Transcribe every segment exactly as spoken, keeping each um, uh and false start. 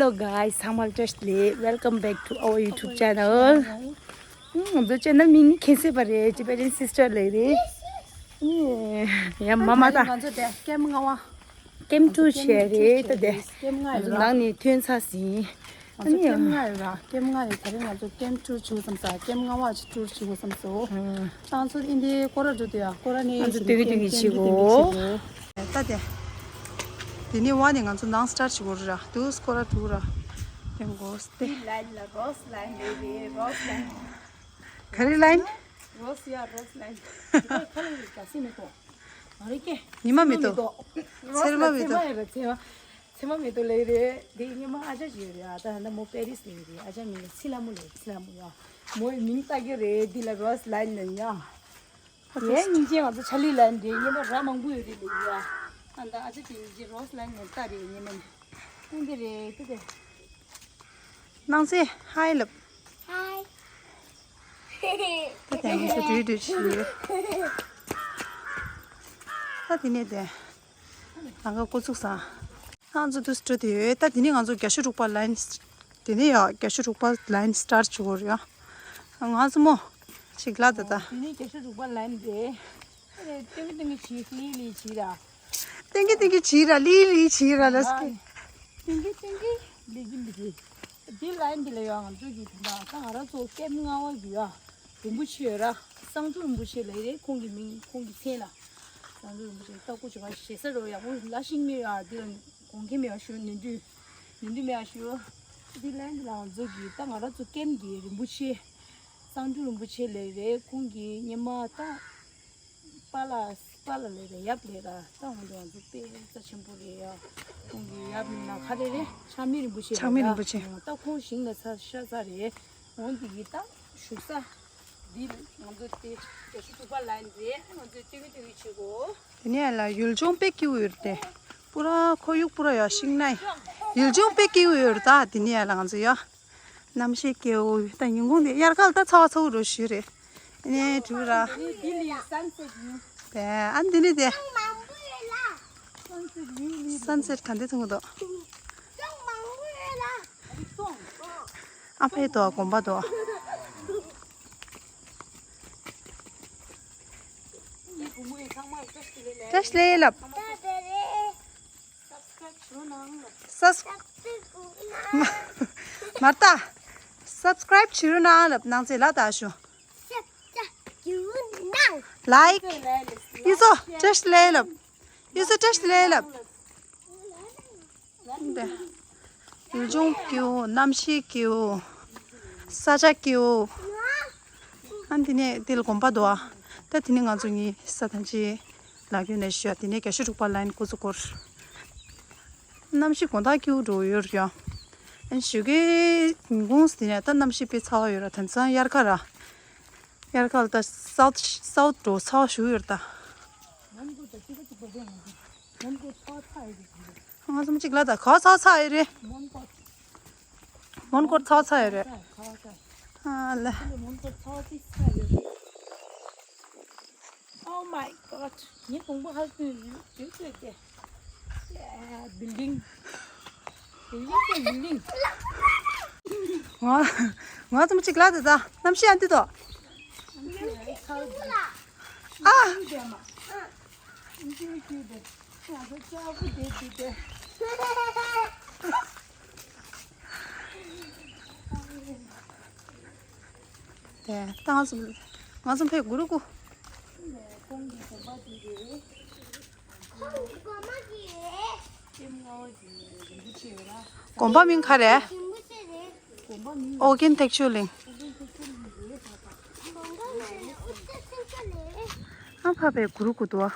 Hello guys, ཚང་མ་ལ་བཀྲ་ཤིས་བདེ་ལེགས། Welcome back to our YouTube channel. ང་ཚོ་ཅེ་ནལ་མིང་ནི་ཁྱེད་སེ་པ་རེད། Tibetan Sister ལེ་རེད། ཡ་མ་མ་ད། ང་ཚོ་དེ་ཀེམ་ལྔ་པ། ཀེམ་ཊུར་བྱས་རེད་ད་དེ། ཀེམ་ལྔ་ཡོད་ར། ནང་ནས་ཐོན་ཚར་ཟིན། ང་ཚོ་ཀེམ་ལྔ་ཡོད་ར། ཀེམ་ལྔ་ཡོད། ད་རིང་ང་ཚོ་ཀེམ་ཊུར་བྱེད་དགོས་བསམ་ས། ཀེམ་ལྔ་པ་ཅིག་ཊུར་བྱེད་དགོས་བསམ་སོང་། ང་ཚོ་ཨིན་དེ་སྐོར་ར་འགྲོ་དུས་ཡ་སྐོར་ར་ནས་ང་ཚོ་ཀེམ་ཏུང་ཀེམ་ཏུང་གི་ཀེམ་བྱེད་ཀེམ་ཏུང་གི་གོ་ད་དེ། དེ་ནས་བ་ནས་ང་ཚོ་ནང་སི་ཊར་ཊི་བྱེད་དགོས་རེད་ར། དུས་སྐོར་ར་འགྲོ་ར། དེ་འགོ་སྟེ། ལའིན་ལ་རོ་སི་ལའིན་རེད་རེད། རོ་སི་ལའིན། ག་རེ་ལའིན། རོ་སི་ཡ་རོ་སི་ལའིན། དེ་ཁ་ལ་རེད་ག་སེ་མེད་དོ། ང་རེ་ཀེ། ཉི་མ་མེད་དོ། ཚེར་མ་མེད་དོ། ཚེར་མ་ཡོད་ར་ཚེར་མ། ཚེར་མ་མེད་དོ་ལེ་རེད། དེ་ཉི་མ་ཨ་ཅག་ཅིག་ཡོད་རེད། ཨ་ད་ཧ་ན་མོ་པེ་རིས་ལེ་རེད། ཨ་ཅག་མིང་ལ་ཚི་ལ་མོ་ལེ། ཚི་ལ་མོ་ཡ། མོའི་མིང་ལྟ་གི་རེད། འདི་ལ་རོ་སི་ལའིན་ལེ་ཡ། ཨ་དེ་སྙིང་རྗེ་ང་ཚོ་ཆ་ལི་ལ་འདྲེ་ཉི་མ་ར་མང་པོ་ཡོད་རེད་ལེ་ཡ། ཨ་ད་ཨ་ཅག་དེ་སྙིང་རྗེ་རོ་སི་ལའིན་ལེ་ལྟ་རེད་ཉི་མ་ནི། ཨ་འདི་རེད་དེ་དེ། ནང་སེ་ཧའི་ལབ། ཧའི། ད་དེ་ང་ཚོ་འགྲུལ་འགྲུལ་བྱེད་ཡོད། ད་དེ་ནས་དེ། ལམ་ཁ་འགོ་ཚུགས་སོང་། ང་ཚོ་དུས་འགྲོ་དེ་ཡོད། ད་དེ་ནས་ང་ཚོ་བརྒྱད་ཅུ་དྲུག་པ་ལའིན། དེ་ནས་ཡ་བརྒྱད་ཅུ་དྲུག་པ་ལའིན་སི་ཊར་ཊི་བྱེད་དགོས་རེད་ཡ། ང་ཚོ་མོ་ཅིག་ལ་ད་ད། དེ་ནས་བརྒྱད་ཅུ་དྲུག་པ་ལའིན་རེད། ཨ་རེ་ཏིང་གི་ཏིང་གི་བྱེད་ལི་ལི་བྱེད་ར། ཏིང་གི་ཏིང་གི་བྱེད་ར་ལི་ལི་བྱེད་ར་ལ་སྐད། ཏིང་གི་ཏིང་གི་ལི་གི་ལི་གི། འདི་ལའིན་འདི་ལ་ཡོད། ང་ཚོ་གི་ད་ད་ང་རང་ཚོ་ཀེམ་ལྔ་པ་གི་ཡ། རིན་པོ་ཆེ་ཡོད་ར། གཙང་ཕྲུག་རིན་པོ་ཆེ་ལབ་རེད། ཁོང་གི་མིང་ཁོང་གི་མཚན་ལ། གཙང་ཕྲུག་རིན་པོ་ཆེ་ལྟ་སྐོར་བྱེད་པ་ཞེ་ས་རོ་ཡག་པོ་ལ་ཤིང་མེད་ཡ། འདི་ལ་གོང་ཁེ་མེད་ཡ་ཞུ་ནུས་འདུས། ནུས་འདུས་མེད་ཡ་ཞུ། འདི་ལའིན་འདི་ལ་ང་ཚོ་གི་ད་ང་རང་ཚོ་ཀེམ་གི་རིན་པོ་ཆེ། གཙང་ཕྲུག་རིན་པོ་ཆེ་ལབ་རེད། ཁོང་གི་སྔོན་མ་ད། པཱ་ལགས། པཱ་ལགས་ལབ་རེད། ཡབ་ལབ་ར། ད་འོན་ཏེ་ང་ཚོ་དཔེ་རྩ་ཆེན་པོ་རེད་ཡ། ཁོང་གི་ཡབ་ཡིན་ན་ག་རེ་རེད། ཆགས་མེད་རིན་པོ་ཆེ་ཆགས་མེད་རེད་རིན་པོ་ཆེ། ད་ཁོང་ཞིང་ལ་ཚ་ཤ་ཚ་རེད། འོན་ཏེ་ཡི་ད་བཞུགས་ས་འདི་ང་ཚོ་དེ་བརྒྱད་ཅུ་དྲུག་པ་ལའིན་རེད། ང་ཚོ་ཏི་བི་ཏི་བི་བྱེད་གོ། དེ་ནས་ཡ་ལ་ཡུལ་ལྗོངས་དཔེ་སྐྱིད་པོ་ཡོད་རེད་དེ། པུ་ར་ཁོར་ཡུག་པུ་ར་ཡ་ཤིང་ནའི་ཡུལ་ལྗོངས་དཔེ་སྐྱིད་པོ་ཡོད་རེད། ད་དེ་ནས་ཡ་ལ་ང་ཚོ་ཡ། གནམ་གཤིས་སྐྱིད་པོ། ད་ཉིན་གུང་དེ་དབྱར་ཁ་ལ་ད་ཚ་བ་ཚ་བོ་རུ་ཞུ་རེད། ཨ་ནི་འགྲུལ་ར། འདི་ལི་སན་སེ་ཊི་ཡིན། དེ་ཨ་འདི་ནི་དེ། སན་སེ་ཊི་ཡིན་ལི། སན་སེ་ཊི་ག་འདི་མཐོང་གི་འདུག་ཨ་ཕའི་དོ་དགོན་པ་དོ། བཀྲ་ཤིས་བདེ་ལེགས་ལབ། སབ། མར་ཏ། སབ་སི་ཀ་རེབ་བྱེད་རོགས་གནང་ལབ་གནང་ཚེ་ལ་ད་ཞུ། ལའིཀ། ཡུ་སོ་བཀྲ་ཤིས་བདེ་ལེགས་ལབ། ཡུ་སོ་བཀྲ་ཤིས་བདེ་ལེགས་ལབ། འདི། ཡུལ་ལྗོངས་སྐྱིད་པོ། གནམ་གཤིས་སྐྱིད་པོ། ས་ཆ་སྐྱིད་པོ། ཨ་འདི་ནས་འདི་ལ་དགོན་པ་འདུག་ཨ། ད་དེ་ནས་ང་ཚོ་གཉིས་ས་ཐམས་ཅད་ལ་རྒྱུ་ནས་ཞུ་ཡ། དེ་ནས་བརྒྱད་ཅུ་དྲུག་པ་ལའིན་འགོ་ཚུགས་སྐོར། གནམ་གཤིས་དགོང་དག་སྐྱིད་པོ་འགྲོ་ཡོད་རེད་ཡ། ཨ་ཞོགས་ཀའི་ཉིན་གུང་དེ་ནས་ད་གནམ་གཤིས་དཔེ་ཚ་བ་ཡོད་ར། དེང་སང་དབྱར་ཁ་ར། དབྱར་ཁ་ལ་ད་སའུ་ཐི་སའུ་ཐི་འགྲོ་ཚ་བ་ཞུ་ཡོད་ར་ད། ང་ཚོ་གཅིག་ལ་ད་ག་ཚ་ཚ་ཡོད་རེད། མོན་གྷོ་ཚ་བ་ཚ་ཡོད་རེད། ཨ་ལེ། Oh my god. ངའི་དཔུང་པ་ཧ་ཀྱང་ཡོད་ཡོད་ཀྱི། ཡ། བིལ་ཌིང་། བིལ་ཌིང་ཀྱི་བིལ་ཌིང་། ང་ང་ཚོ་མི་གཅིག་ལ་དེ་ད་གནམ་གཤིས་ཨ་འདི་དོ། ཨ། དེ་ད་ང་ཚོ་ང་ཚོ་ཕེབས་གུ་རུ་ཀུ། དགོན་པ་མིང་ག་རེ། ཨོ་རྒྱན་ཐེག་མཆོག་གླིང་། ཨ་ཕ་ཕེབས་གུ་རུ་ཀུ་དུ་ཨ།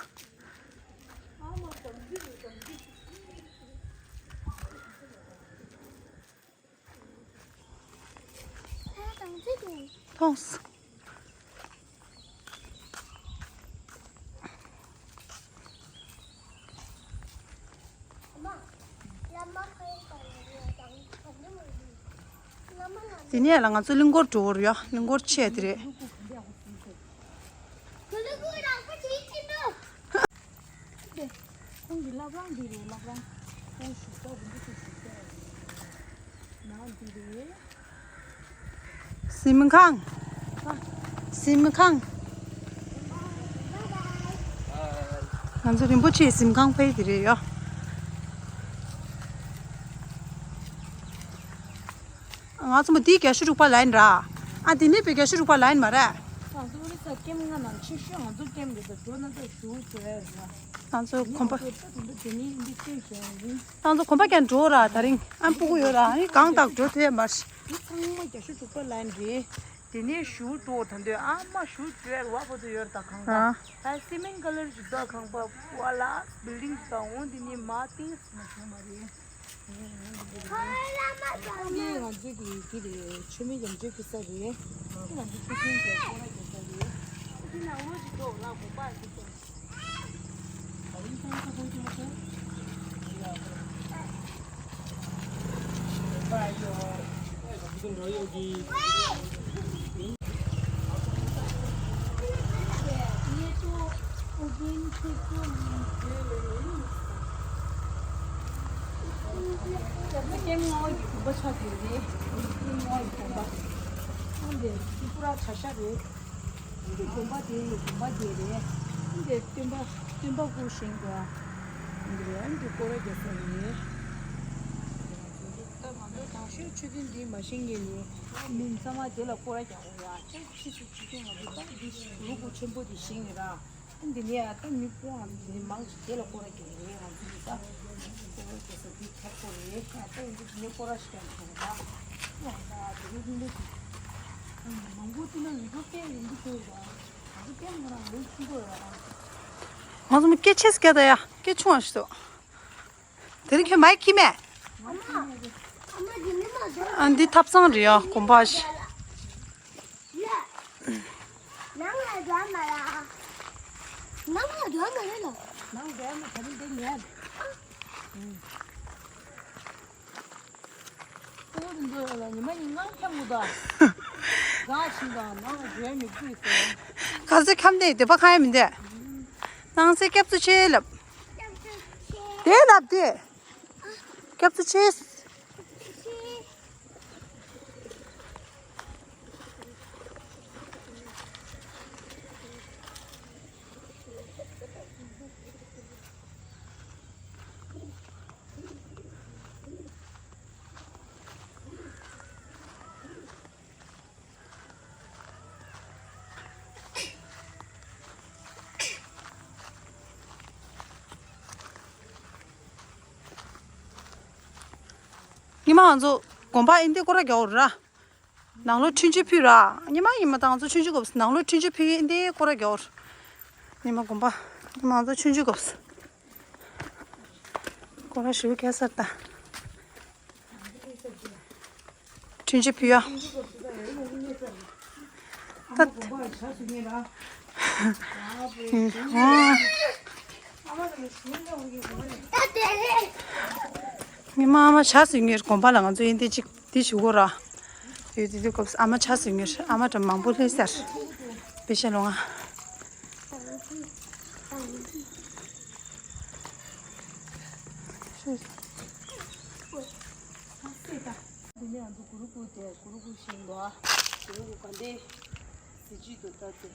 མཐོང་སོང་། དེ་ནས་ལ་ང་ཚོ་གླིང་སྐོར་འགྲོ་གི་ཡོད། གླིང་སྐོར་ཆེ་དེ་རེད། ཁོང་གི་བླ་བྲང་འདི་རེད། བླ་བྲང་། ཁོང་བཞུགས་ས་རིན་པོ་ཆེ་བཞུགས་ས་རེད། གཟིམ་ཁང་། གཟིམ་ཁང་། ང་ཚོ་རིན་པོ་ཆེའི་གཟིམ་ཁང་ཕེབས་ཀྱི་རེད་ཡོ། ང་ཚོ་མ་འདི་བརྒྱད་ཅུ་དྲུག་པ་ལ་ཡིན་ར། ཨ་འདི་ནི་བརྒྱད་ཅུ་དྲུག་པ་ལ་ཡིན་མ་རེད། ང་ཚོ་ཨོ་རི་ས་ཀེམ་ལྔ་ནང་ཆེ་ཤོས་ང་ཚོ་ཀེམ་རེད། ད་འགྲོ་ན་ད་ཞུ་ཟེར་ཡ་རེད། ང་ཚོ་གོམ་པ། ང་ཚོ་ད་དེ་འདྲ་དེ་ནི་འདི་བལྟས་བྱས་ཡིན། ང་ཚོ་གོམ་པ་ཀྱང་འགྲོ་ར། ད་རིང་ཨ་སྤུ་གུ་ཡོད་ར། ཨ་ནི་གང་དག་འགྲོ་ཐུབ་ཡ་མ་རེད། འདི་ཚང་མ་བརྒྱད་ཅུ་དྲུག་པ་ལ་ཡིན་རེད། དེ་ནས་ཞུ་འགྲོ་ད་འདོད་ཨ་མ་ཞུ་བརྗོད་བ་པོ་ཚོ་ཡོད་ར། ད་གང་ཨ། གང་ད་སི་མེན་ཁ་ལར་ཞུ་ད་གང་པ་པོ་ཨ་ལ་བིལ་ཌིང་ཞུ་ད་འོང་། དེ་ནས་མ་ཏིས་མ་བྱུང་མ་རེད། ཁོ་ར་ལ་མ་ད་ནི་ང་ཚོའི་གི་གི་རེད། ཆོས་མེད་ཡམ་ཆོས་ཀྱི་ས་རེད། ཁོ་ང་ཚོ་ཆོས་ཁྱིམ་གྱི་སྐོར་ར་རྒྱག་ས་རེད། ཁོ་དེ་ན་འོ་ཅི་འགྲོ་ལ་གོ་པ་ཞིག་ཏུ། ཀེམ་ལྔ་པ་གི་དགོན་པ་ཆགས་ཀྱི་རེད། ཀེམ་ལྔ་པ་གི་དགོན་པ། ཨ་འདི་ཏྲི་པུ་ར་གྲྭ་ཤག་རེད། ཨ་འདི་དགོན་པ་དེ་ཡི་དགོན་པ་དེ་རེད། ཨ་འདི་སྟོན་པ་སྟོན་པ་སྐུ་བཞེངས་འདུག་ཨ་འདི་རེད། ཨ་འདི་སྐོར་ར་རྒྱག་ས་རེད། ད་ང་ཚོ་དང་ཤོས་མཆོད་རྟེན་འདི་མ་བཞེངས་ཀྱི་ནི་མི་ཚང་མ་དེ་ལ་སྐོར་ར་རྒྱག་དགོས་ཡ། ཅང་ཕྱིས་སུ་ཆུ་ཚོད་ང་ཚོ་ད་འདི་གུ་རུ་སྐུ་ཆེན་པོ་དེ་བཞེངས་ཡོད་ར། འདི་ནས་ཡང་ད་མི་སྤུན་ཨ་འདི་མང་ཞིག་དེ་ལ་སྐོར་ར་རྒྱག་གི་རེད། ང་ཚོ་འདི་ད་སྐོར་ར་རྒྱག་ས་འདི་ཁག་པོ་རེད། ད་ད་ཡིན་འདི་ནས་སྐོར་ར་ཞིག་ཀྱང་བྱུང་ད། ཡང་ད་དེ་རིང་འདི་འདི་མང་པོ་འདི་ན་ཡོད་རོགས་སྐད་ཡིན་འདི་འདུག་ད། ང་ཚོ་སྐད་མོ་རང་ལོས་ཆུང་པོ་ཡོད་ར། ང་ཚོ་མི་སྐད་ཆེ་སྐད་ད་ཡ་སྐད་ཆུང་བ་ཞིག་འདུག་དེ་རིང་ཁྱོད་མའི་ཁྱི་མེད། ཨ་མ་ཨ་མ་དེ་མི་མ་འདུག་ཨ་འདི་ཐབ་ཚང་རེད་ཡ། དགོན་པ་ཞིག་ཡ། ནང་ལ་འགྲོ་མ་ར། ནང་ལ་འགྲོ་མ་རེད་ལ། ནང་འགྲོ་མ་ག་རེ་འདི་ཉལ། ཨ་འདི་འགྲོ་ལ་ཉི་མ་ཉིན་ངང་འཁྱམ་དགོས་ད། གང་ཕྱིན་དང་ནང་ལ་འགྲོ་མི་དགོས་ཟེར། ག་ཚོད་འཁྱམ་དེ་འདོད་པ་ཁ་ཡ་མི་འདུག་ནང་སེ་སྐྱབས་གཙོ་ཆེ་ལབ། དེ་ལབ་དེ། སྐྱབས་གཙོ་ཆེ། ཉི་མ་ང་ཚོ་དགོན་པ་ཨིན་དེ་སྐོར་ར་རྒྱག་འོར་ར། ནང་ལོ་ཆུང་ཆུང་ཕུལ་ར། ཉི་མ་ཉི་མ་ད་ང་ཚོ་ཆུང་ཆུང་སྐབས་སུ་ནང་ལོ་ཆུང་ཆུང་ཕུལ་ཨིན་དེ་སྐོར་ར་རྒྱག་འོར། ཉི་མ་དགོན་པ་ཉི་མ་ང་ཚོ་ཆུང་ཆུང་སྐབས་སུ། སྐོར་ར་ཞུ་གེ་སར་ད། ཁྲུན་ཆུ་ཕུ་ཡ། ད། ཉི་མ་ཨ་མ་ཆ་སི་ངེར་དགོན་པ་ལ་ང་ཚོ་ཡིན་དེ་གཅིག་དེ་ཞུ་གོ་ར། ཡོད་དེ་དུས་སྐབས་ཨ་མ་ཆ་སི་ངེར་ཨ་མ་དྲ་མང་པོ་སླེབས་ས་རེད། པེ་ཤ་ལོ་ང་། འདི་ནས་ང་ཚོ་གུ་རུ་ཀུ་དེ་གུ་རུ་ཀུ་ཤིང་ལོ། གུ་རུ་ཀུ་ག་འདི་གཟི་བརྗིད་དུ་ལྟ་སྟེ།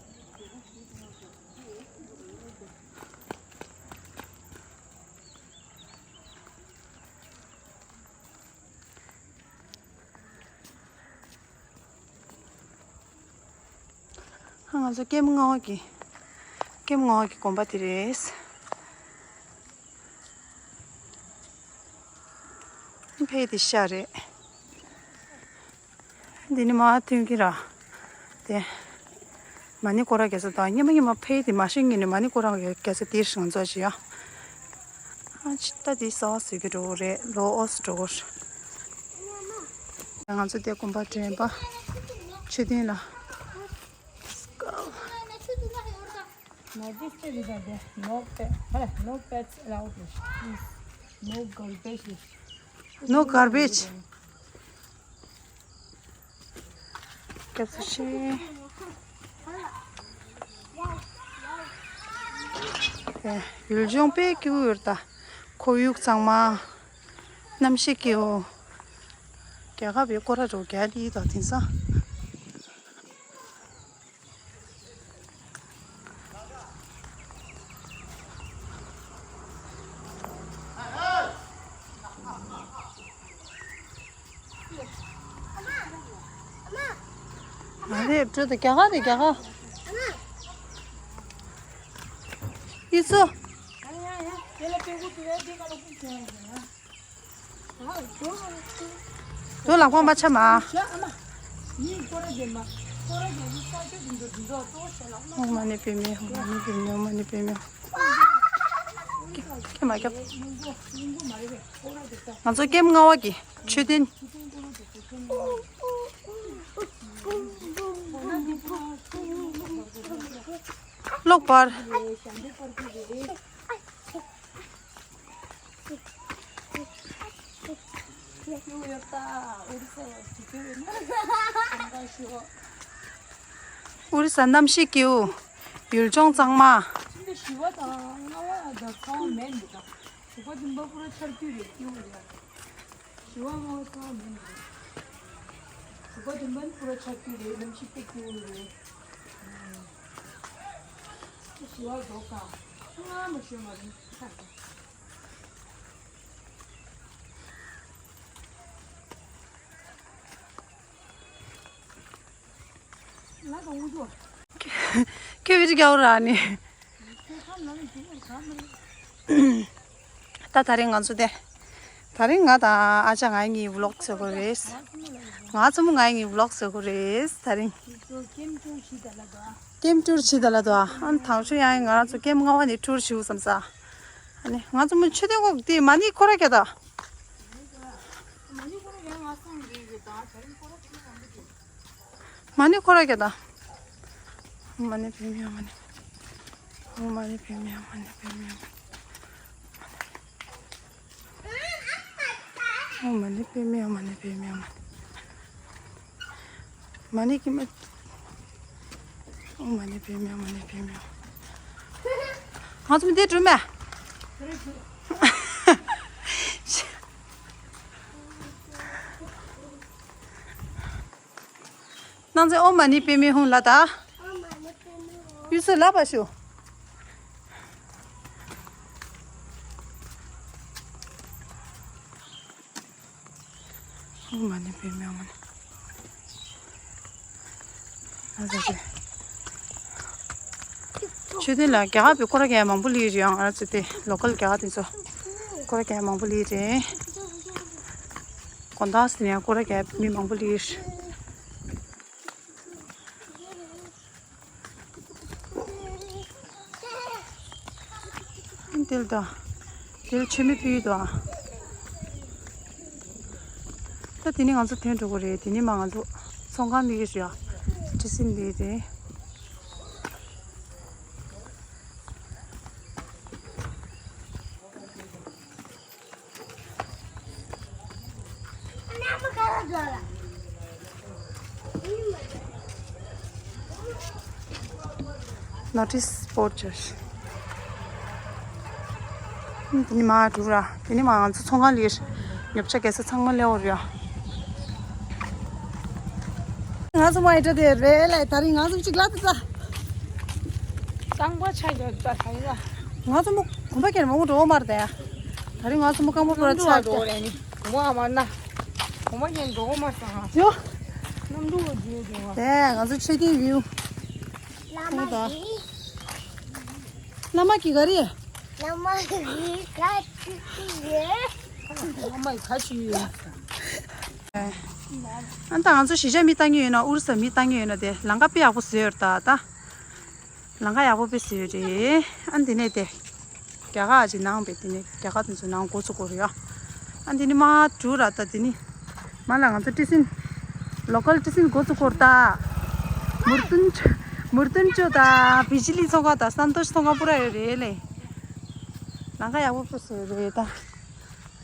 ང་ཚོ་ཀེམ་ལྔ་པ་གི་ཀེམ་ལྔ་པ་གི་དགོན་པ་དེ་རེད། ཕ་གི་དེ་ཤ་རེད། འདི་ནི་མ་ཐོན་གི་ར། དེ། མ་ཎི་སྐོར་ར་རྒྱག་ས་དང་སྔོན་མ་སྔོན་མ་ཕ་གི་དེ་མ་ཤེས་ངེས་ནས་མ་ཎི་སྐོར་ར་རྒྱག་ས་དེ་ང་ཚོ་ཅི་ཡ། ཨ་ཅི་ད་དེ་ས་བ་ཟོས་གི་འགྲོ་གི་རེད། ལོ་ཨོ་སི་འགྲོ་གི་རེད། ང་ཚོ་དེ་དགོན་པ་དྲན་པ། མཆོད་རྟེན་ལ། Let's go. No, this is the, no pet, no pets allowed. Please. No garbage. No garbage. སྐྱབས་སུ་མཆི། ཡུལ་ལྗོངས་དཔེ་སྐྱིད་པོ་ཡོད་ད། ཁོར་ཡུག་གཙང་མ། གནམ་གཤིས་སྐྱིད་པོ། རྒྱལ་ཁབ་པའི་སྐོར་ར་འགྲོ་རྒྱ་ལི་དང་དེང་སང་། ཨ་རེ་བྲོས་ཏེ་རྒྱ་གར་རེད་རྒྱ་གར། ཡིན་ཚོ། དོ་ལག་པ་མ་ཆ་མ། ཨོཾ་མ་ཎི་པདྨེ། ཨོཾ་མ་ཎི་པདྨེ། ཨོཾ་མ་ཎི་པདྨེ། ཁྱེད་མ་སྐྱབས། ང་ཚོ་ཀེམ་ལྔ་པ་གི་མཆོད་རྟེན། གློག་སྤར། ཨོ་རི་ས་གནམ་གཤིས་སྐྱིད་པོ། ཡུལ་ལྗོངས་གཙང་མ། ཕྱི་ཟླ་བཞི་པ་དང་ལྔ་པ་དང་ཚ་བ་མེད་འདུག་ད། དྲུག་པ་བདུན་པ་པུ་ར་ཆར་དུས་རེད་སྐྱིད་པོ་རེད། བཞི་པ་ལྔ་པ་ཚ་བ་མེད་འདུག་དྲུག་པ་བདུན་པ་ནི་པུ་ར་ཆར་དུས་རེད། གནམ་གཤིས་དཔེ་སྐྱིད་པོ་རེད། བཞི་པ་རྫོགས་དང་ལྔ་མ་ཤོད་མ་རུང་། ཁྱོད་བི་ཅི་རྒྱག་ར་ནི། ད་དེ་རིང་ང་ཚོ་དེ། དེ་རིང་ང་དང་ཨ་ཅག་ང་གཉིས་ཝི་ལོག་བཟོ་གི་རེད། ང་རྩེད་མོ་ང་གཉིས་ཝི་ལོག་བཟོ་གི་རེད་དེ་རིང་། ཀེམ་ཊུར་བྱེད་ད་ལ་དོ། ཨ་ནི་དང་ཤོས་ཡང་ང་རང་ཚོ་ཀེམ་ལྔ་པ་ནས་ཊུར་བྱེད་བསམ་ས། ཨ་ནི་ང་ཚོ་མོ་ཆུ་དེ་གོག་དེ་མ་ཎི་ཁོ་ར་ག་ད། མ་ཎི་ཁོ་ར་ག་ད། ཨོཾ་མ་ཎི་པདྨེ་ཧཱུྃ། མ་ཎི། ཨོཾ་མ་ཎི་པདྨེ་ཧཱུྃ། མ་ཎི་པདྨེ་ཧཱུྃ། མ་ཎི་པདྨེ་ཧཱུྃ། ཨོཾ་མ་ཎི་པདྨེ་ཧཱུྃ། མ་ཎི་པདྨེ་ཧཱུྃ། མ་ཎི། མ་ཎི་ཀྱི་མ། ཨོཾ་མ་ཎི་པདྨེ་ཧཱུྃ། མ་ཎི་པདྨེ་ཧཱུྃ། ང་ཚོ་འདི་འགྲོ་མེད། ནང་ཚན་ཨོཾ་མ་ཎི་པདྨེ་ཧཱུྃ་ལ་ད། ཡུལ་སུ་ལ་བ་ཤོ། ཨོཾ་མ་ཎི་པདྨེ་ཧཱུྃ། ཨ་ཟ་ཟེ། མཆོད་རྟེན་ལ་རྒྱ་གར་པའི་སྐོར་ར་རྒྱག་མང་པོ་སླེབས་རེད། ང་རང་ཚོ་དེ་ལོ་ཀལ་རྒྱ་གར་དེ་ཚོ་སྐོར་ར་རྒྱག་མང་པོ་སླེབས་རེད། དགོང་དག་སི་ནས་སྐོར་ར་རྒྱག་མི་མང་པོ་སླེབས་རེད། འདིར་དང་། འདིར་མཆོད་མེ་ཕུལ་དང་། ད་དེ་ནི་ང་ཚོ་ཐོན་འགྲོ་གི་རེད། དེ་ནི་མ་ང་ཚོ་ཚོང་ཁང་འདི་རེད། ཁྲི་སིན་འདི་རེད། Notice board ཅིག་དེ་ནི་མ་འགྲོ་ར། དེ་ནི་མ་ང་ཚོ་ཚོང་ཁང་ལ་ཉོ་ཆ་ག་ས་ཚང་མ་ལེན་འོ་ར། ང་ཚོ་མ་ཡི་འདྲ་དེ་རེད་ལེ། དེ་རིང་ང་ཚོ་གཅིག་ལ་དེ་ཚ། གཙང་པ་ཆ་རྒྱག་ད་ཐང་ཡ། ང་ཚོ་མོ་གོམ་པ་ཁྱེར་མང་པོ་འགྲོ་མ་རེད་ད་ཡ། དེ་རིང་ང་ཚོ་མོ་རྐང་པ་པོ་ར་ཆ་རྒྱག་གོམ་པ་མ་ན། གོམ་པ་ཁྱེར་འགྲོ་མ་སོང་ཧ། ཡོ། གནམ་གྲུ་བ་རྒྱུ་རྒྱུ་བ། དེ་ང་ཚོ་ཆོས་ཀྱི་ཡུལ། བླ་མ་གི། བླ་མ་གི་ག་རེ། བླ་མ་གི་ག་ཅི་ཅི་ཡོད། བླ་མ་གི་ག་ཅི་ཡོད། ཨ་ད་ང་ཚོ་གཞིས་ཆགས་མི་ལྟ་མཁན་ཡོད་ན། ཨུ་རུ་སུ་མི་ལྟ་མཁན་ཡོད་ན། དེ་ལམ་ཁ་དཔེ་ཡག་པོ་བཟོས་ཡོད་ད། ད་ལམ་ཁ་ཡག་པོ་དཔེ་བཟོས་ཡོད་རེད། ཨ་འདི་ནས་དེ་རྒྱ་གར་ཅིག་ནང་པའི་དེ་ནས་རྒྱ་གར་དེ་ཚོ་ནང་འགོ་ཚུགས་དགོས་རེད་ཡ། ཨ་འདི་ནི་མ་འགྲོ་ར། ད་དེ་ནི་མ་ལ་ང་ཚོ་ཊི་སིན། ལོ་ཀལ་ཊི་སིན་འགོ་ཚུགས་དགོས་རེད་ད། མུར་ཏུན་མུར་ཏུན་ཅོ་ད། བི་ཇི་ལི་ཚོང་ཁང་ད། སན་ཏོ་ཤི་ཚོང་ཁང་པུ་ར་ཡོད་རེད་ལེ། ལམ་ཁ་ཡག་པོ་དཔེ་བཟོས་ཡོད་རེད་ད།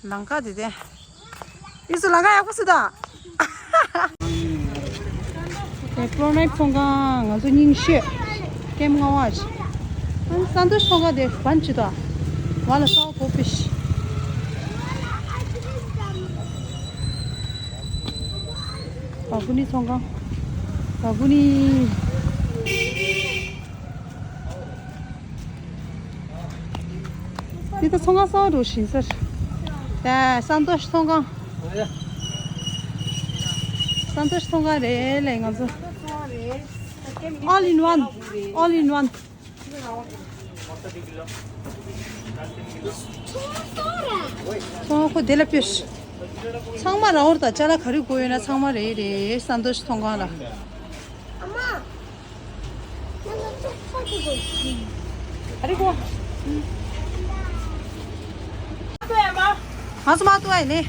ལམ་ཁ་དེ་དེ། ཨི་སུ་ལམ་ཁ་ཡག་པོ་ཟེར་ད། དེ་པོ་རོ་ནེག་ཚོང་ཁང་ང་ཚོ་རྙིང་ཤོས། ཀེམ་ལྔ་པ་ཅི། ཨ་ནི་སན་ཏོ་ཤི་ཚོང་ཁང་དེ་བན་ཅི་ད། ང་ལ་སའོ་ཀོ་ཕི་ཤི། བ་བུ་ནི་ཚོང་ཁང་། བ་བུ་ནི། འདི་ད་ཚོང་ཁང་གསར་པ་འདྲ་ཞིག་ཟེར། ད་སན་ཏོ་ཤི་ཚོང་ཁང་། སན་ཏོ་ཤི་ཚོང་ཁང་རེད་ལས་ང་ཚོ། All in one. All in one. ཚོང་ཁོ་དེ་ལ་ཕུལ། ཚང་མ་རང་འོར་དང་ཅ་ལག་ག་རེ་དགོས་ཡོད་ན་ཚང་མ་རེད་རེད་སན་ཏོ་ཤི་ཚོང་ཁང་ལ། ཨ་མ། ང་ཚོ་ཚོགས་ཀྱི་དགོས། ག་རེ་དགོས། ང་ཚོ་མ་ཏུ་ཨ་ཡིན་ནི།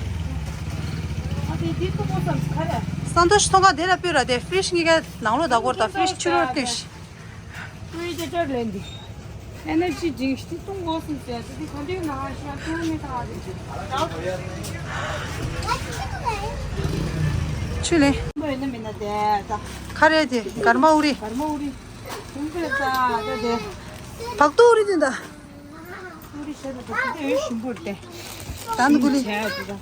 སན་ཏོ་ཤི་ཚོང་ཁང་དེ་ལ་ཕུལ་ར་དེ་ཕི་རིཇ་གཉིས་ཀ་ནང་ལོགས་ད་སྐོར་དང་ཕི་རིཇ་ཕྱི་ལོགས་ལྟོས་ཤིག Predator ལེན་འདི། Energy drink ཞིག་བཏུང་དགོས་སམ་ཟེར་དེ་ག་འདྲའི་ནང་ཞག་ཐོན་མི་ཐག་རེད། ཆུ་ལེན། མོ་ཡོད་ན་མིན་ན་དེ་ད། ཁ་རེད་དེ་གར་མ་ཨུ་རི། གར་མ་ཨུ་རི། ཁུང་པའི་ས་ད་དེ། བག་ཏུ་ཨུ་རི་དེ་ད། ཨུ་རི་ཤ་ད་དེ་འོད་ཞིམ་པོ་རེད་དེ། ད་ནི་ཀུ་ལི། བྱས་དེ་ད།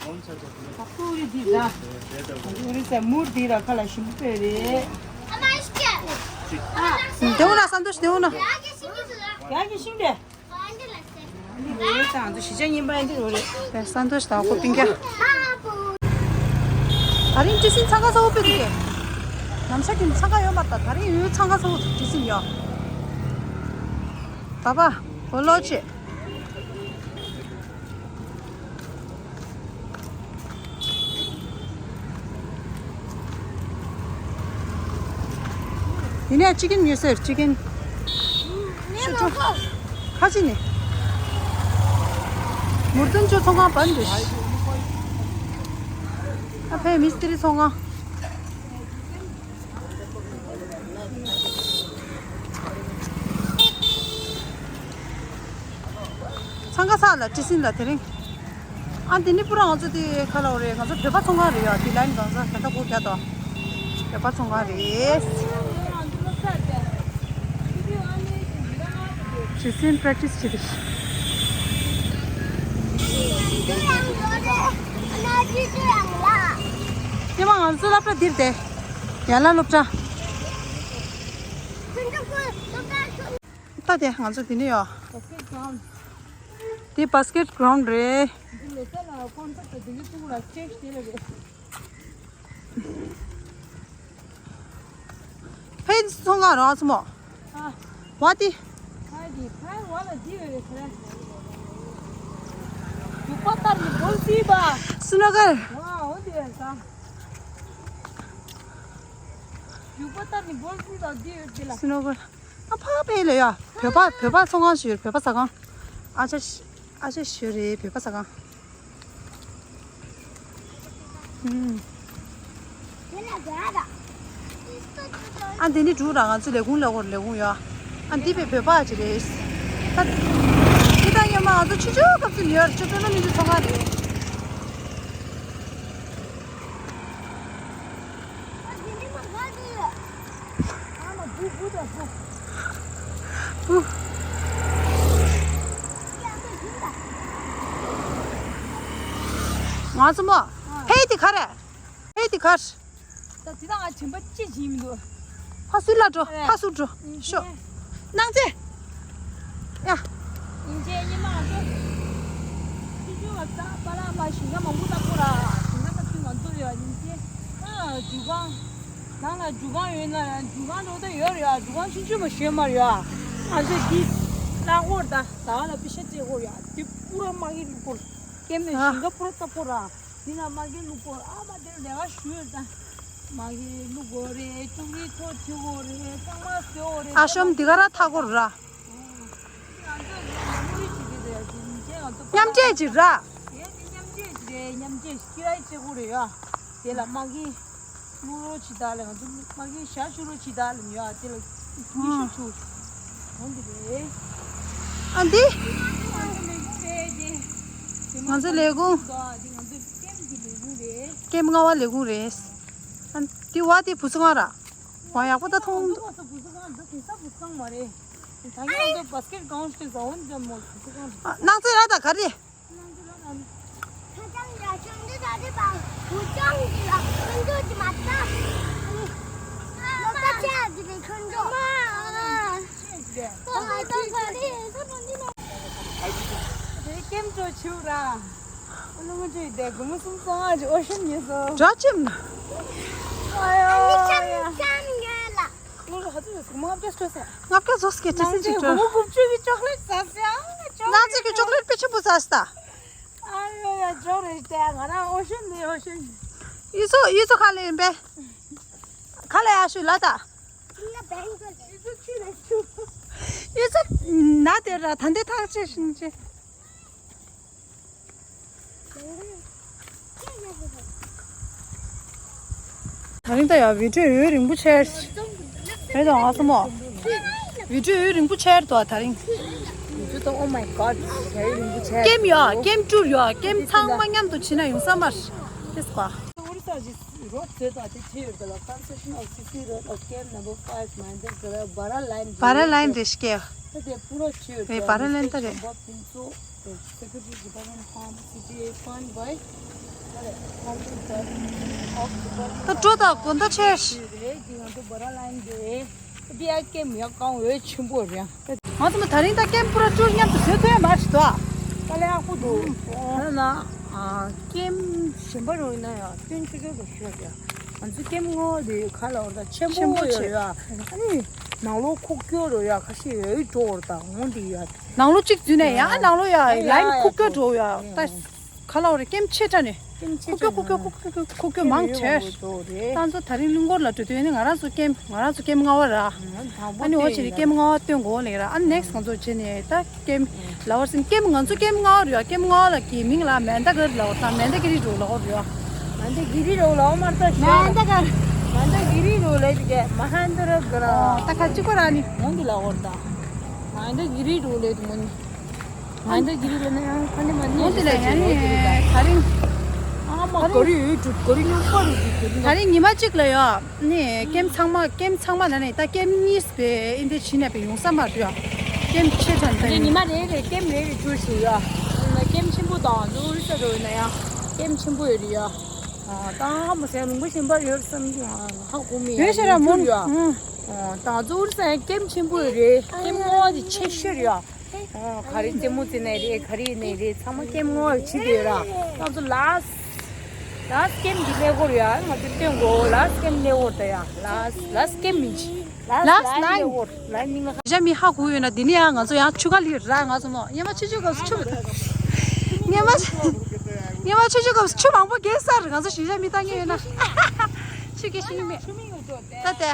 ཨུ་རི་འདི་ར། ཨུ་རི་ཟེར་མུར་འདི་ར་ཁ་ལ་ཞིམ་པོ་རེད། དེ་འོ་ན་སན་ཏོ་ཤི་དེ་འོ་ན། ཡ་གི་ཤིང་རེད། འདི་རེད་ད་ང་ཚོ་གཞིས་ཆགས་རྙིང་པ་འདི་རོ་རེད། དེ་སན་ཏོ་ཤི་དང་ཁོ་སྤུན་ཀྱག་ད་རིང་ཏི་སིན་འཚང་ཁ་ཚ་བོ་དཔེ་འདུག་གས། ནམ་ཞག་གི་འཚང་ཁ་ཡོད་མ་རེད་ད། ད་རིང་ཡུལ་འཚང་ཁ་ཚ་བོ་འདུག་ཏི་སིན་ཡོད། ད་པ་འོ་ལོ་ཆེ། ཡིན་ནའི་ཅི་ཀན་ཉོས་ཟེར་ཅི་ཀན། ཁ་ཅིག་ནི། མུར་དོན་ཅོ་ཚོང་ཁང་བར་འདུག་ཨ་ཕའི་མི་སི་ཏི་རི་ཚོང་ཁང་། འཚང་ཁ་ཚ་ལ་ཏི་སིན་ལ་དེ་རིང་། ཨ་འདི་ནི་པུ་ར་ང་ཚོ་དེ་ཁ་ལོ་རེད། ང་ཚོ་བོད་པ་ཚོང་ཁང་རེད་ཡ། དེ་ལ་ཡིན་གང་ཟག་ག་ད་གོ་རྒྱ་དོ། བོད་པ་ཚོང་ཁང་རེད། ཏི་སིན་པྲེག་ཊི་སི་བྱེད་དེ། ཉི་མ་ང་ཚོ་སློབ་གྲྭ་འདིར་བསྡད། ཡན་ལག་སློབ་གྲྭ། ད་དེ་ང་ཚོ་དེ་ནས་ཡོད། འདི་བྷ་སི་ཀེ་ཊི་གི་རའུན་ཌི་རེད། ཕེན་སི་ཚོང་ཁང་རང་ཚོ་མོ། ཝ་ཏི། སི་ནོ་ཀར། སི་ནོ་ཀར། ཨ་ཕ་ཕེ་ལེ་ཡ། བོད་པ་བོད་པ་ཚོང་ཁང་ཞིག་ཡོད། བོད་པ་ཟ་ཁང་། ཨ་ཅག་ཨ་ཅག་ཞོ་རེད་བོད་པ་ཟ་ཁང་། ཨུམ། ཨ་འདི་ནི་འབྲུག་ར་ང་ཚོ་ལས་ཁུངས་ལས་སྐོར་ལས་ཁུངས་ཡོད། ཨ་འདི་བས་བོད་པ་ཅིག་རེད། ད་འདི་ད་ཉི་མ་ང་ཚོ་ཆུ་ཆུ་སྐབས་སུ་ཉོས་ཆུ་པེ་མ་ནི་འདི་ཚོང་ཁང་རེད། ང་ཚོ་མོ། ཧེ་དེ་ག་རེད། ཧེ་དེ་ག་རེད། ད་དེ་དག་ང་དྲན་པ་ཅི་བྱིན་མི་འདུག་ཕ་སུ་ལ་འགྲོ་ཕ་སུ་འགྲོ། ཤོག་སྣང་ཚེ། ཡ། ཡིན་ཅེ་ཉི་མ་ང་ཚོ། ཆུ་ཆུ་ང་ཚ་པ་ལ་མ་ཞིང་ཁ་མང་པོ་ལྟ་སྐོར་ར་ཞིང་ཁ་ལྟ་དུས་ང་ཚོ་ཡོད་ཡིན་ཅེ། ཨ་རྒྱུ་ཁང་། ནང་ལ་རྒྱུ་ཁང་ཡོད་ན་རྒྱུ་ཁང་འགྲོ་ད་ཡོད་རེད་ཡ། རྒྱུ་ཁང་ཆུང་ཆུང་མ་ཞོན་མ་རེད་ཡ། ང་ཚོ་འདི་ལྟ་སྐོར་ད་ཟླ་བ་ལ་པི་ཤ་སྤྲད་སྐོར་ཡ། འདི་པུ་ར་མ་གི་ལུག་སྐོར། ཀེམ་ནས་ཞིང་ཁ་པུ་ར་ལྟ་སྐོར་ར། འདི་ལ་མ་གི་ལུག་སྐོར་ཨ་མ་དེར་ལས་ཀ་ཞུས་ད། མ་གི་ལུག་དགོས་རེད། ཅུང་རི་ཐོ་ཐི་དགོས་རེད། ཚང་མ་ཟོས་དགོས་རེད། ཨ་ཤོམ་འདི་ག་ར་ཐག་སྐོར་ར། མཉམ་འབྲེལ་གྱི་ར། མཉམ་འབྲེལ་གྱི་རེད། མཉམ་འབྲེལ་ཁྱི་ར་ཡི་བྱེད་དགོས་རེད་ཡ། དེ་ལ་མ་གི་ལུག་རོ་ཆི་ད་ལ་ང་ཚོ་མ་གི་ཞག་ཆུ་རོ་ཆི་ད་ལ་ཡ། དེ་ལ་ཉི་ཤུ་ཆུ། འོ་འདི་རེད། ཨ་འདི། ང་ཚོ་ལས་ཁུངས་རེད་དེ། ང་ཚོ་ལས་ཁུངས། ང་ཚོ་ཀེམ་གྱི་ལས་ཁུངས་རེད། ཀེམ་ལྔ་བ་ལས་ཁུངས་རེད། ཨ་འདི་བ་དེ་བུ་ཚོ་ང་ར། ང་ཡག་པོ་ད་མཐོང་། ང་ཚོ་བུ་ཚོ་ང་འདི་དེང་སང་བུ་ཚོ་ང་མ་རེད། ད་ཡང་ང་ཚོ་བྷ་སི་ཀེ་ཊི་གའུན་ཌི་ཟ་འོན་ཙམ་མོ་བུ་ཚོ་ང་རེད། ཨ་སྣང་ཚེ་ར་ད་ག་རེ། ཁ་ཅང་ར་ཆུང་འདི་ད་དེ་པ་བུ་ཅང་གི་ལ་ཁོང་ཚོ་གི་མ། ཀེམ་ཅོ་ཆུ་ར། ཨ་ལོ་མ་ཅོ་ཡི་དེ་གོ་མོ་སུམ་སོང་ཨ་ཅི་ཨོ་ཤན་ཉེ་སོ། འགྲོ་ཅིམ། ཨ་ཡོ་ཡ། ལོ་ཧ་ཚོ་ཡོད་སོ་མ་ཨབ་ཅེ་སོ་སེ། ང་སྐད་ཚོ་སྐད་ཅི་སེ་ཅི་ཅོ། གོ་མོ་གུབ་ཅུ་གི་ཅོག་ལེ་ཟ་སེ་ཨ་ཅོག་ལེ། ང་ཚོ་གི་ཅོག་ལེ་པེ་ཆེན་པོ་ཟ་སྟ། ཨ་ཡོ་ཡ་ཅོག་ལེ་དེ་ང་རང་ཨོ་ཤན་ནི་ཨོ་ཤན། ཡི་ཚོ་ཡི་ཚོ་ཁ་ལེ་ཡིན་པས། ཁ་ལེ་ཡ་ཤུ་ལ་ད། ཡི་ཚོ་ན་དེ་ར་ད་འདི་ཐག་ཆེ་ཤིང་ཆེ། ད་རིང་ད་ཡ་བི་ཌིའོ་ཡུན་རིང་པོ་ཆེ། རེད་དང་ཨ་སོ་མོ། བི་ཌིའོ་ཡུན་རིང་པོ་ཆེ་རེད་དོ་ད་རིང་། ཡུ་ཊུབ་ད། Oh my God. ཡུན་རིང་པོ་ཆེ། ཀེམ་ཡོད་ཀེམ་ཊུར་ཡོད་ཀེམ་ཚང་མ་མཉམ་དུ་བྱེད་ན་ཡོང་ས་མ་རེད། ཨོ་རི་ས་ཇི་རོ་ཛེ་ད་དེ་ཐེ་ཡོད་ད་ལ། Concession of C C Road of Camp number five, Mahindra Bhara Line. བྷ་ར་ལའིན་རེད་ཤག་ད་དེ་པུ་ར་ཆེ་ཡོད་ད་རེད་བྷ་ར་ལའིན་ད་རེད། Secretary Department Farm City fund by ད་སྤྲོ་དང་དགོང་དག་ཆེ། རེད་ཀྱི་ང་ཚོ་བྷ་ར་ལའིན་དེ་བི་ཨའི་ཀེམ་ཡག་གང་འོས་ཆེན་པོ་རེད། ང་ཚོ་མ་ད་རིང་ད་ཀེམ་པུ་ར་ཊུར་མཉམ་དུ་བཟོས་ཐུབ་ཡ་མ་རེད་དོ། དཀའ་ལས་ཁག་པོ་འདུག་ད་ན་ཀེམ་གཞན་པ་རུ་ཡིན་ན་ཡང་སྐྱོན་ཆུང་ཆུང་རུ་ཤོད་ཡ། ང་ཚོ་ཀེམ་ངོ་དེ་ག་ལ་བར་ད་ཆེན་པོ་ཆེན་པོ་ཡོད་ཆེ། ཡ། ཨ་ནི་ནང་ལོགས་ཁུག་ཀྱོག་རུ་ཡ་ཁ་ཤས་ཡོད་འགྲོ་བར་ད་འོང་དེ་ཡ། ནང་ལོགས་གཅིག་འཛུལ་ནས་ཡང་ནང་ལོགས་ཡ་ཡ་ལའིན་ཡ་ཁུག་ཀྱོག་འགྲོ་ཡ་ད་ག་ལ་བར་ཀེམ་ཆེ་དྲགས་ནས་ཀེམ་ཆེ་ཁུག་ཀྱོག་ཁུག་ཀྱོག་ཁུག་ཀྱོག་ཁུག་ཀྱོག་མང་ཆེ། ད་ཚོ་ད་རིང་གླིང་སྐོར་ལ་འགྲོ་དུས་ནི་ང་རང་ཚོ་ཀེམ་ང་རང་ཚོ་ཀེམ་ལྔ་པ་ར། ཨ་ནི་འོ་ཕྱིར་ཀེམ་ལྔ་པ་སྟོན་དགོས་ལེགས་ར། ཨ་ནེགསི་ང་ཚོ་བྱེད་ནས་ད་ཀེམ་ལ་བར་སིན་ཀེམ་ང་ཚོ་ཀེམ་ལྔ་པ་རེད་ཡ། ཀེམ་ལྔ་པ་ལ་གི་མིང་ལ་མན་ད་གར་ལ་བར་དང་མན་ད་གི་རི་རུ་ལ་བར་རེད་ཡ། མན་ད་གི་རི་རུ་ལ་བར་མར་ད་ཤ་མན་ད་གར། མན་ད་གི་རི་རུ་ལ་ཡི་གེ་མ་ཧན་ད་ར་ག་ར། ད་ཁ་ཅིག་པ་ར་ནི་མོན་དུ་ལ་བར་ད་མན་ད་གི་རི་རུ་ལ་ཡི་མོན་ནི་མན་ད་གི་རི་ལ་ན་ཡང་ཁ་ནི་མ་ནི་མོན་དུ་ལ་ཡང་ནི་ད་རིང་ཨ་མ་ག་རི་ཡོད་དུ་ག་རི་ཉོ་པ་རུ་དུ་ག་རི་ད་རིང་ཉི་མ་གཅིག་ལ་ཡ། ནས་ཀེམ་ཚང་མ་ཀེམ་ཚང་མ་ན་ནས་ད་ཀེམ་གཉིས་པའི་ཨིན་དེ་ཕྱིན་ནས་པའི་ཡོང་ས་མ་རེད་ཡ། ཀེམ་ཆེ་དྲགས་ནས་ད་ཉི་མ་རེ་རེ་ཀེམ་རེ་རེ་བསྒྱུར་བཞུགས་ཡ། ཀེམ་ཆེན་པོ་དང་ཨུ་རི་ས་རུ་ཡིན་ན་ཡང་ཀེམ་ཆེན་པོ་ཡོད་རེད་ཡ། ད་མོ་སེ་ལུང་པ་གཞན་པ་ཡོད་བསམ་གྱི་ཧ་གོ་མི་ཡོད་ཤེས་ར་མོ་ཡ། ད་ཨུ་རི་ས་ཡང་ཀེམ་ཆེན་པོ་ཡོད་རེད། ཀེམ་ངོ་བ་དེ་ཆེ་ཤོས་རེད་ཡ། ཨོ་ག་རེ་རྩེད་མོ་རྩེ་ནས་རེད། ག་རེ་ནས་རེད། ཚང་མ་ཀེམ་ངོ་བ་ཕྱི་དེ་ར། ང་ཚོ་ལཱས་ལཱས་ཀེམ་གྱི་གནས་སྐོར་ཡ། ང་ཚོ་སྟོན་གོ་ལཱས་ཀེམ་གནས་སྐོར་ད་ཡ། ལཱས་ལཱས་ཀེམ་མིན་ཅི་ལཱས་ལཱས་ལཱས་ལཱས་གནས་སྐོར་ལཱས་མིང་ལ་ཞེ་མི་ཧ་གོ་ཡོད་ན་དེ་ནི་ཡ་ང་ཚོ་ཡང་ཆུ་ཁ་ལི་ར། ང་ཚོ་མོ་ཉི་མ་ཆུ་ཆུ་སྐབས་སུ་ཆུ་ཉི་མ་ཉི་མ་ཆུ་ཆུ་སྐབས་སུ་ཆུ་མང་པོ་རྒྱས་སར་ང་ཚོ་ཞེ་མི་ལྟ་ངེས་ཡོད་ན་ཆུ་སྐྱེ་ཤིང་མེད་ད་དེ།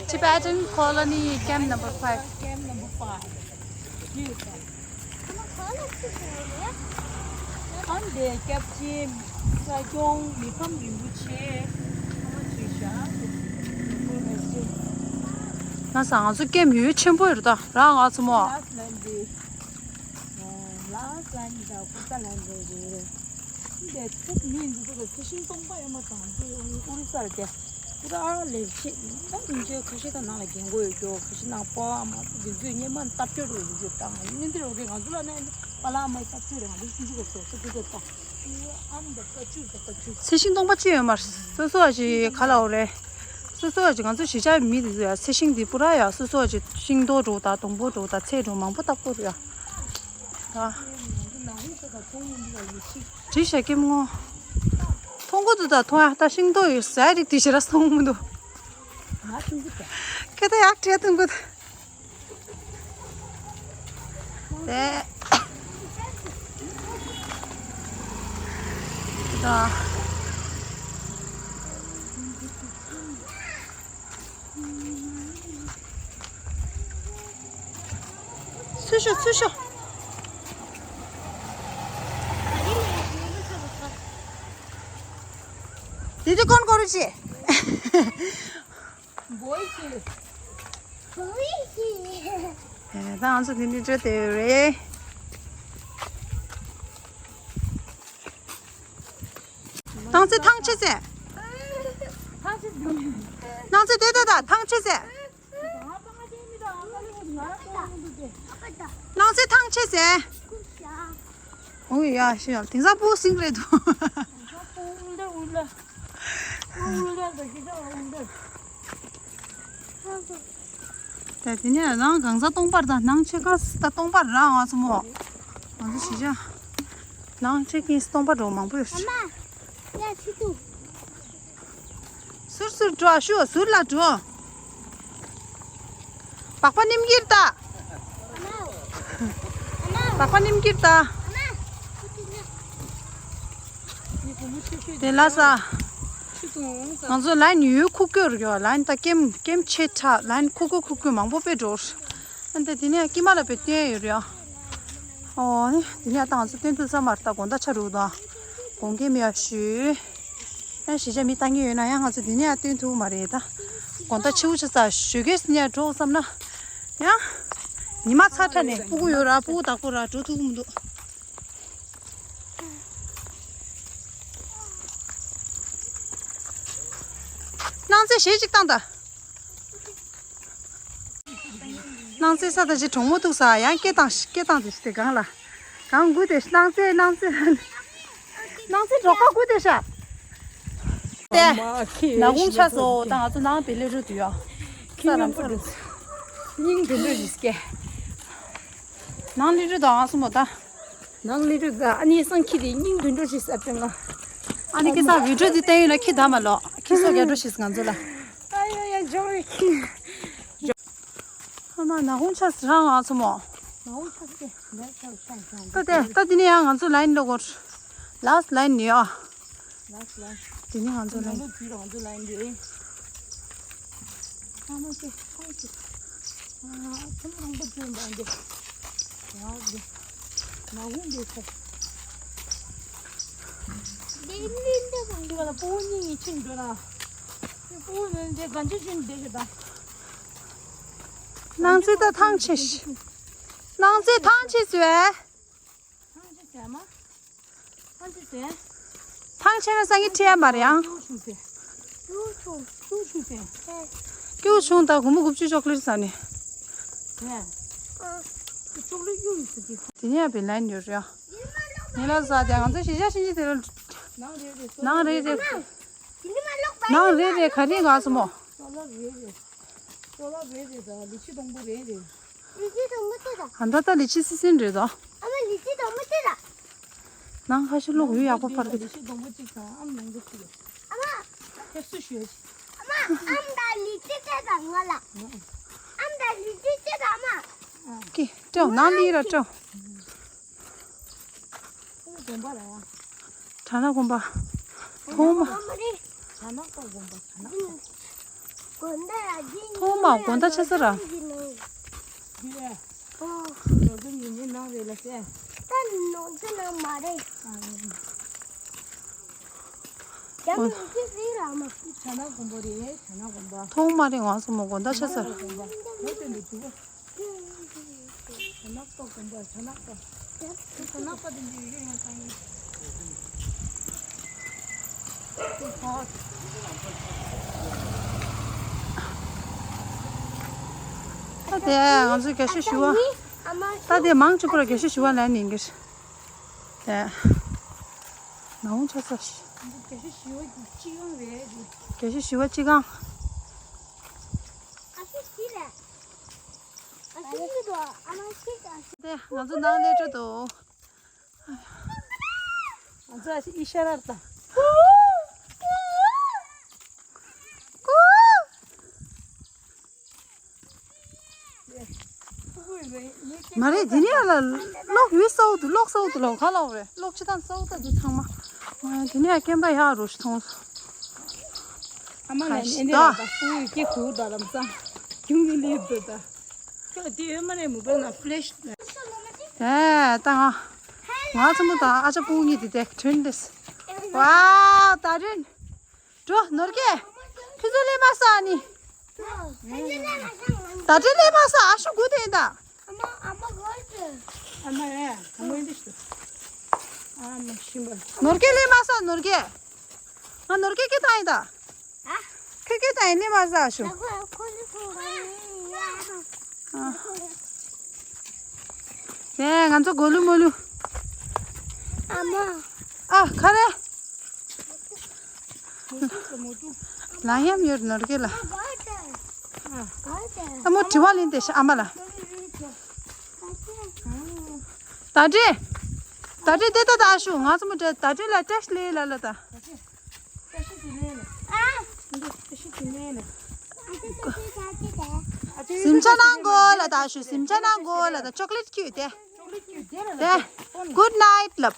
Tibetan Colony Camp Number Five. Camp Number Five. ཨ་འདས་སྐྱབས་རྗེ་ས་སྐྱོང་མི་ཕམ་རིན་པོ་ཆེ་ཨ་མ་ཆོས་ཞབས། ང་ཚོ་ང་ཚོ་ཀེམ་ཡོད་ཆེན་པོ་ཡོད་ད་ར། ང་ཚོ་མོ། Last line འདི། Last line འདི་ད་ཀུར་ཏ་ལན་འདི་རེད། འདི་ཐུག་མི་འདི་ཚོ་ཚེ་ཤིང་སྟོང་པ་ཡོད་མ་དང་ཨུ་རི་ས་རེད་དེ། ཨུ་ར་ལས་བྱེད་ད་ཡིན་ཚོད་ཁ་ཤས་ད་ནང་ལ་རྒན་གོ་ཡོད་ཀྱོ། ཁ་ཤས་ནང་པ་ཨ་མ་འདི་ཚོས་སྙེ་མ་སྟབས་བཅོས་རེད། འདི་ཚོས་ད་ང་ཡིན་འདི་རེད། ང་ཚོ་ལ་ནས་པ་ལ་ཨ་མའི་སྟབས་བཅོས་རེད། ང་ཚོ་སུན་ཅུ་གོ་སོ་སོ་འདི་ཚོ་ད་ཨ་མ་ད་ཀ་ཅུ་ད་ཀ་ཅུ། ཚེ་ཤིང་སྟོང་པ་ཅི་ཡོད་མ་རེད། སོ་སོ་ཨ་ཅི་ག་ལ་འོ་རེད། སོ་སོ་ཨ་ཅི་ང་ཚོ་གཞིས་ཆགས་མི་འདི་ཚོ་ཡ་ཚེ་ཤིང་འདི་པུ་ར་ཡ་སོ་སོ་ཨ་ཅི་ཤིང་ཏོག་འགྲོ་ད་སྡོང་པོ་འགྲོ་ད་ཚལ་འགྲོ་མང་པོ་བཏབ་དགོས་རེད་ཡ། ཨ། བྲིས་ཤག་ཀེམ་ངོ་། མཐོང་གོ་འདུག་ད་མཐོང་ཡ་ད་ཤིང་ཏོག་ཡོད་ཟ་རིགས་དེ་ཞེ་ར་སོང་མི་འདུག་ཁྱེད་ད་ཡག་བྲིས་མཐོང་གོ་ད། དེ། ད། ཚུར་ཤོག་ཚུར་ཤོག་དེ་དེ་ཀོན་ཀོ་རུ་ཆེ། ད་ང་ཚོ་དེ་འདྲ་འགྲོ་དེ་རེད། ནང་ཚེ་ཐང་ཆད་ཟེ། ནང་ཚེ་དེ་ད་ད་ཐང་ཆད་ཟེ། ནང་ཚེ་ཐང་ཆད་ཟེ། ཨོ་ཡ་ཤི་ཡ་དེང་སང་པོ་སིང་རེད་འདུག་ད་དེ་ནས་ནང་གང་ས་སྟོང་པར་དང་ནང་ཆེ་ག་ས་སྟོང་པར་རང་ང་ཚོ་མོ། ང་ཚོ་ཤི་ཤ། ནང་ཆེ་གིན་སྟོང་པར་འགྲོ་མང་པོ་ཡོད། ཨ་མ། ཡ་ཆི་ཏུ། ཟུར་ཟུར་འགྲོ་ཨ་ཤུ་ཟུར་ལ་འགྲོ། པགས་པ་སྣུམ་གྱིར་ལྟ། པགས་པ་སྣུམ་གྱིར་ལྟ། དེ་ལ་ས། ང་ཚོ་ལན་ཡོད་ཁུག་ཀྱོ་རེད་ཡོད་ལན་ད་ཀེམ་ཀེམ་ཆེ་ཕྲ་ལན་ཁུག་ཀྱོ་ཁུག་ཀྱོ་མང་པོ་དཔེ་འགྲོ། ཨ་ནི་དེ་ནས་ཀི་མ་ལ་དཔེ་བསྟན་ཡོད་རེད་ཡ། ཨོ་ནི་དེ་ནས་ད་ང་ཚོ་བསྟན་ཐུབ་ས་མ་རེད་ད་དགོང་ད་ཆ་རུག་དང་། དགོང་ཁེམ་ཡ་ཞུ། ཡང་གཞིས་ཆགས་མི་བཏང་གི་ཡོད་ན་ཡང་ང་ཚོ་འདི་ནས་ཡང་སྟོན་ཐུབ་མ་རེད་ད། དགོང་དག་ཕྱི་དྲོ་ཆ་ཚ་ཞོགས་ཀས་ནས་འགྲོ་བསམ་ན། ཡང་། ཉི་མ་ཚ་དྲགས་ནས་སྤུ་གུ་ཡོད་ར་སྤུ་གུ་བདག་པོ་ར་འགྲོ་ཐུབ་ཀྱི་མི་འདུག་སྣང་རྩེ་ཞེ་གཅིག་བཏང་ད། སྣང་རྩེ་ས་ད་ཅི་གྲོང་མོ་འདུག་ས་ཡང་སྐད་བཏང་སྐད་བཏང་དེ་ཞིག་དེ་གང་ལ། གང་དགོས་དེ་སྣང་རྩེ་སྣང་རྩེ། སྣང་རྩེ་འབྲོག་པ་དགོས་དེ་ཤ། དེ། ནག་ཁུང་ཆགས་སོ་ད་ང་ཚོ་ནང་བེ་ལེ་རུ་དུ་ཡོ། ས་རམ་ས་རུ། སྙིང་དུ་འདྲ་ཞིག་སྐྱེ། ནང་ལི་རུ་དང་ཨང་སུ་མོ་ད། ནང་ལི་རུ་ད་ཨ་ནི་སང་ཁྱི་དེ་སྙིང་དུ་འདྲ་ཞིག་ས་དེ་ང་། ཨ་ནི་ཁི་ས་བི་ཌིའོ་དེ་བསྟན་ཡོད་ན་ཁི་ད་མ་ལོ་ཁི་སོ་རྒྱ་འགྲོ་ཞིག་ང་ཚོ་ལ། ཨ་ཡོ་ཡ་འཇོག་རེ་ཁྱི། ཨ་མ་ནག་ཁུང་ཆགས་སི་རང་ཨང་སུ་མོ། ནག་ཁུང་ཆགས་སི་ལས་ཆགས་ཆགས་ཆགས། ད་དེ་ད་དེ་ནི་ཡང་ང་ཚོ་ལ་ཡིན་ལོ་གོ། ལཱ་སི་ལ་ཡིན་ཡོ། ལགས་ལགས། དེ་ནི་ང་ཚོ་ལ་ཡིན། ང་ཚོ་ང་ཚོ་ལ་ཡིན་རེད། ཚང་མ་ཚེ་ཚང་ཚེ། ཨ་ཚང་མ་རང་པ་བྱོན་པ་འདི། ཡང་འདི། མ་འོང་འདི་ཚེ། འདི་འདི་འདི་འདི་བ་ལ་པོ་ཉིད་ཡིན་ཕྱིན་འགྲོ་ན། པོ་ཉིད་འདི་གང་ཅི་ཕྱིན་འདི་ཞེ་ད། སྣང་ཚེ་ད་ཐང་ཆད། སྣང་ཚེ་ཐང་ཆད་ཟེར་བས། ཐང་ཆད་ཟེར་མ། ཐང་ཆད་ཟེར། ཐང་ཆད་ན་སང་གི་ཁྲི་ཡ་མ་རེད་ཨང་། སྐྱུག་བྱུང་ཟེར། སྐྱུག་བྱུང་། སྐྱུག་བྱུང་ཟེར། སྐྱུག་བྱུང་ད་གུ་མོ་དགུ་བཅུ་ཅོག་ལེར་ཟ་ནས། ཧེ། ཅོག་ལེར་གཡུག་ཡོད་ཟེར་གི། དེ་ནས་ཡང་བི་ལན་ཡོད་རེད་ཨ། ཉི་ལ་ཟ་དེ་ང་ཚོ་གཞིས་ཆགས་ཤིང་གི་དེ་རུ། ནང་རེད་རེད། ནང་རེད་རེད། ནང་རེད་རེད་ག་རེ་ག་སོ་མོ། ཅོག་ལེར་རེད་རེད། ཅོག་ལེར་རེད་རེད་ད་ལི་ཆི་སྡོང་པོ་རེད་རེད། ལི་ཆི་སྡོང་པོ་དེ་ད། ཨ་ད་ད་ལི་ཆི་སི་སིན་རེད་ད། ཨ་མ་ལི་ཆི་སྡོང་པོ་དེ་ད། ནང་ཁ་ཤས་ལོག་ཡོད་ཡག་པོ་ཕར་གི། ལི་ཆི་སྡོང་པོ་གཅིག་དང་ཨམ་ལོང་པོ་གཅིག་ཨ་མ། ཕེབས་བསུ་ཞུ། ཨ་མ་ཨམ་ད་ལི་ཆི་དེ་ད་ང་ལ། ཨམ་ད་ལི་ཆི་དེ་ད་མ། ཀི་སྤྲོ་ནང་ལི་ར་སྤྲོ། དགོན་པ་ལ་ཡ། གྲ་ན་དགོན་པ། ཐོག་མ། གྲ་ན་དགོན་པ་གྲ་ན་དགོན་པ། ཐོག་མ་དགོན་ད་ཆེ་ས་ར། འདི་ལས། ཨོ། ནོར་འཛིན་ཉི་མའི་ནང་རེད་ལ་ཟེ། ད་ནོར་འཛིན་ནང་མ་རེད། ཨ་རེད། རྒྱ་མི་འདི་རེད་ལ་མ། གྲ་ན་དགོན་པ་རེད་གྲ་ན་དགོན་པ། ཐོག་མ་རེད་ང་སོ་མོ་དགོན་ད་ཆེ་ས་ར། དགོན་པ་ལོ་དེ་འདི་འདུག་ག་ནག་པ་དགོན་པ་ཆ་ནག་པ། ཆ་ནག་པ་དེ་འདྲའི་ཡོད་ཡང་ཚང་ཡིན། ད་དེ་ང་ཚོས་དགེ་བཤེས་ཞུ་བ། ད་དེ་མང་ཆེ་པོ་ལ་དགེ་བཤེས་ཞུ་བ་ལེན་ཡིན་གྱི། དེ་ནང་ཆ་ས་ཞིག་དགེ་བཤེས་ཞུ་བ་གཅིག་ཡོང་རེད། དགེ་བཤེས་ཞུ་བ་གཅིག་གང་། ཨ་ཤི་ཤི་རེད། ཨ་ཤི་ཤི་དོ། ཨ་མ་ཤི་ཀ་ཤི། དེ་ང་ཚོ་ནང་ལས་སྤྲོད་དོ། ང་ཚོ་ཨ་ཤི་ཨི་ཤ་ར་ད། མ་རེད་དེ་ནས་ལ་གློག་ཡོད་སའུ་དུ་གློག་སའུ་དུ་ལོ་ག་ལོག་རེད་གློག་ཅི་དང་སའུ་ད་དུ་ཚང་མ། དེ་ནས་སྐེམ་པ་ཡག་རུ་ཞིག་མཐོང་། ཨ་མ་ལ་ནས་འདི་ར་ད་སུ་ཡི་སྐྱེ་ཁུ་ད་ལམ་སང་ཁྱུང་གི་ལིབ་དུ་ད། ཁྱོད་དེ་ཡོད་མ་རེད་མུ་བེལ་ན་ཕི་ལེཤ། ཨེ་ད་ང་ང་ཚོ་མོ་དང་ཨ་ཅག་སྤུན་གཉིས་དེ་དེ་དྲན་དེས། ཝའོ་ད་དྲན། འགྲོ་ནོར་སྐལ། ཁྱོད་ཚོ་ལས་མ་ས་ནི། ད་དྲན་ལས་མ་ས་ཨ་ཤུ་དགུ་དེ་ཡིན་ད། ཨ་མ་ཨ་མ་ཨེ་ཨ་མ་ཡིན་འདི་ཤི། ཨ་མ་ཤི་མ། ནོར་སྐལ་ལས་མ་ས་ནོར་སྐལ། ང་ནོར་སྐལ་སྐད་བཏང་ཡིན་ད། ཨ། ཁྱོད་སྐད་བཏང་ཡིན་ལས་མ་ས་ཨ་ཤུ། ད་ཁོ་ཁོ་ལས་ཁོ་ང་ཡིན་ཡ། ཨ། ཡ་ང་ཚོ་གོ་ལུ་མོ་ལུ། ཨ་མ། ཨ་ཁ་རེ། ལ་ཡམ་ཡོད་ནོར་གི་ལ། ཨ་མོ་དྲི་བ་ལེན་དེ་ཤ་ཨ་མ་ལ། ད་དྲི། ད་དྲི་དེ་ད་ད་ཨ་ཤུ་ང་ཚོ་མོ་དྲི་ད་དྲི་ལ་བཀྲ་ཤིས་ལེ་ལ་ལ་ད། སིམ་ཆ་ནང་གོ་ལ་ད་ཨ་ཤུ་སིམ་ཆ་ནང་གོ་ལ་ད་ཅོག་ལེཊ་ཁྱུ་དེ། དེ། Good night ལབ།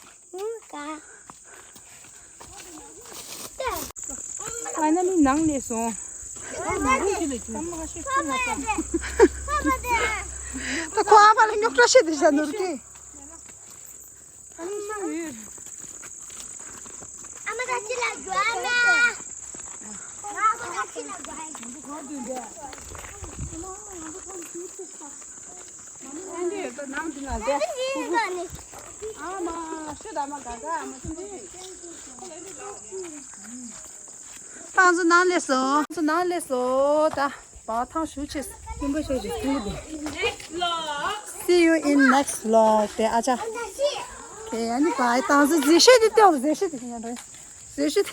ཕ་ན་ལི་ནང་ལས་སོང་། ད་ཁོ་ཨ་མ་ལ་རྙོག་དྲ་བཤད་དེ་བཞག་ནོར་གི། ཨ་མ་ད་ཅི་ལ་འགྲོ་ཨ་མ། ང་ད་ཅི་ལ་འགྲོ་ཨ་མ། ཏང་ཚོ་ནང་ལས་སོ། ཏང་ཚོ་ནང་ལས་སོ། ད་བ་ཐང་ཞུ་ཆེ། ཀུན་པ་ཤོད་ཅིག་ཀུན་པ། See you in next vlog དེ་ཨ་ཅག་དེ་ཡང་ནི་བ་ཏང་ཚོ་རྫི་ཤོད་དེ་ཏེའོ་རྫི་ཤོད་དེ་ཡང་འགྲོ། རྫི་ཤོད་དེ།